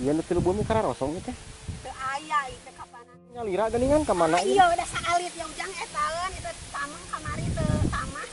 Iya nu tilu bumi kararosong teh. Teu aya ieu teh kapanan. Nyalira geuningan ka mana ieu? Iya udah saalit ya ujang etaeun itu tameng kamari teu tamat.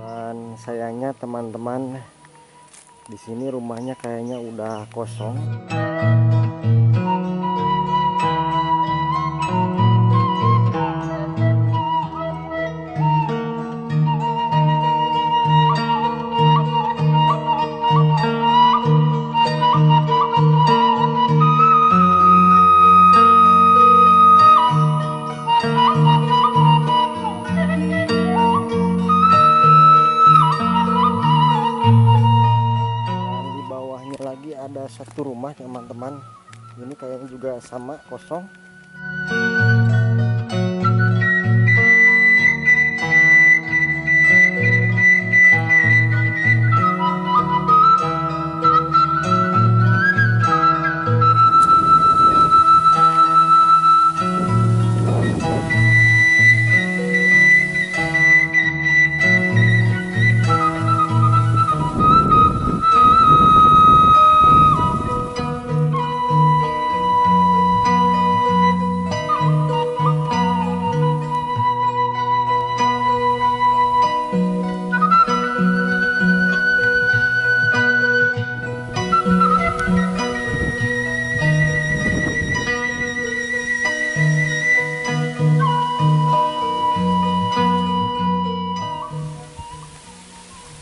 Dan sayangnya teman-teman, di sini rumahnya kayaknya udah kosong. Ada satu rumah teman-teman, ini kayaknya juga sama kosong.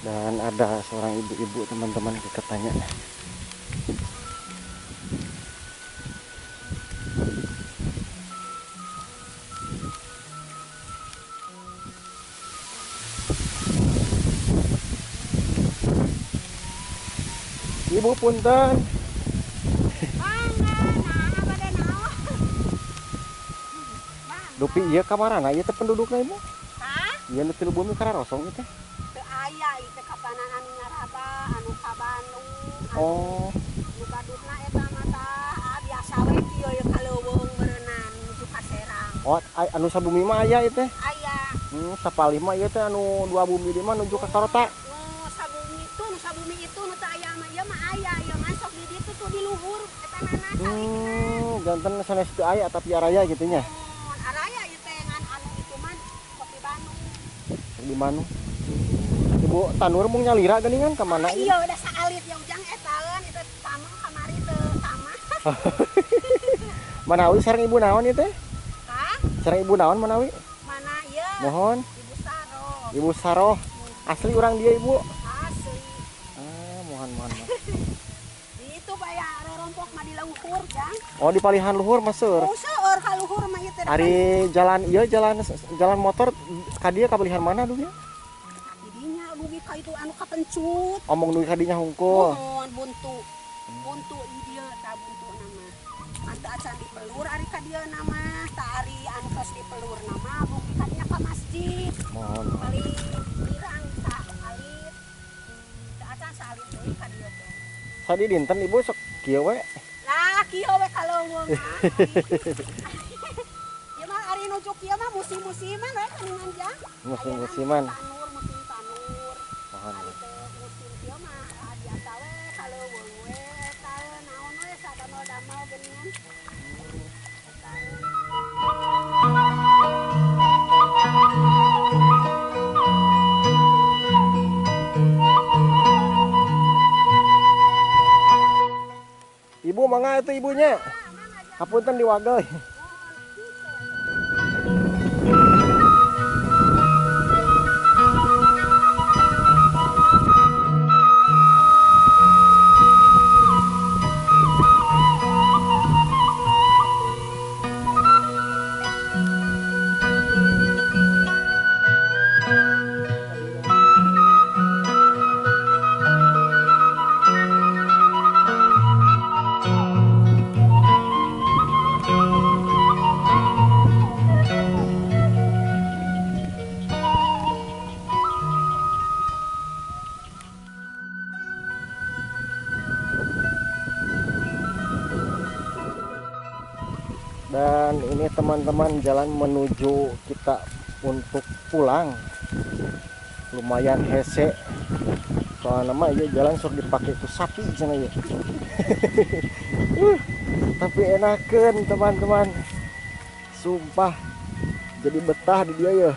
Dan ada seorang ibu-ibu teman-teman, kita tanya. Ibu punten. Dupi ieu kamarana ieu teh pendudukna ibu? Hah? Ieu nu tilu bumi kararosong ieu teh. Teu aya ieu teh kapanan anu nyaraba, anu ka Bandung. Oh. Nu gaduhna eta mah tah biasa we kieu ye ka leuweung beureunan nuju ka Serang. Oh, anu sabumi mah aya ieu teh? Aya. Sapalih mah ieu teh anu dua bumi di mah nuju ka Karota. Nu sabumi itu, nu sabumi itu nu teu aya mah ieu mah aya, ieu mah sok di ditu tuh di luhur eta nana salikna. Janten sanes teu aya tapi araya kitu nya. Araya ieu teh ngan anu itu mah sok di Bandung. Sok di Bandung. Ibu tanur mung nyalira geuningan ka mana ieu? Iya udah saalit ya ujang etaeun itu tameng kamari teu tamat. Manawi sareng ibu naon ieu teh? Hah? Sareng ibu naon manawi? Mana ieu? Mohon. Ibu Saroh. Ibu Saroh. Asli urang dia ibu? Asli. Ah, mohon mohon. Itu baya rorompok mah di luhur, Jang. Oh, di palihan luhur mah seur. Oh, seur ka luhur mah ieu teh. Ari jalan ieu jalan jalan motor ka dieu ka palihan mana duh ya? Didinya dugi ka itu anu kapencut. Omong dugi ka dinya hungkul. Mohon buntu. Buntu di dieu tah buntuna mah. Ante acan dipelur ari ka dieu mah, tah ari anu tos dipelur mah bukti kadinya ka masjid. Mohon. Bali pirang sa alit. Teu acan saalit deui ka dieu teh. Sadi dinten ibu sok kieu we. Lah kieu we kaleuweung. Ieu mah ari nuju kieu mah musim-musiman we kaningan jang. Musim-musiman. Tanur musim tanur. Mohon. Ari teu musim kieu mah biasa we kaleuweung we eta naon we sadamel-damel geuningan. Eta. Ibu mangga itu ibunya. Hapunten diwagel. Dan ini teman-teman jalan menuju kita untuk pulang. Lumayan hese. Soalnya mah ieu jalan sok dipake ku sapi cenah ieu. Tapi enakeun teman-teman. Sumpah jadi betah di dia ya.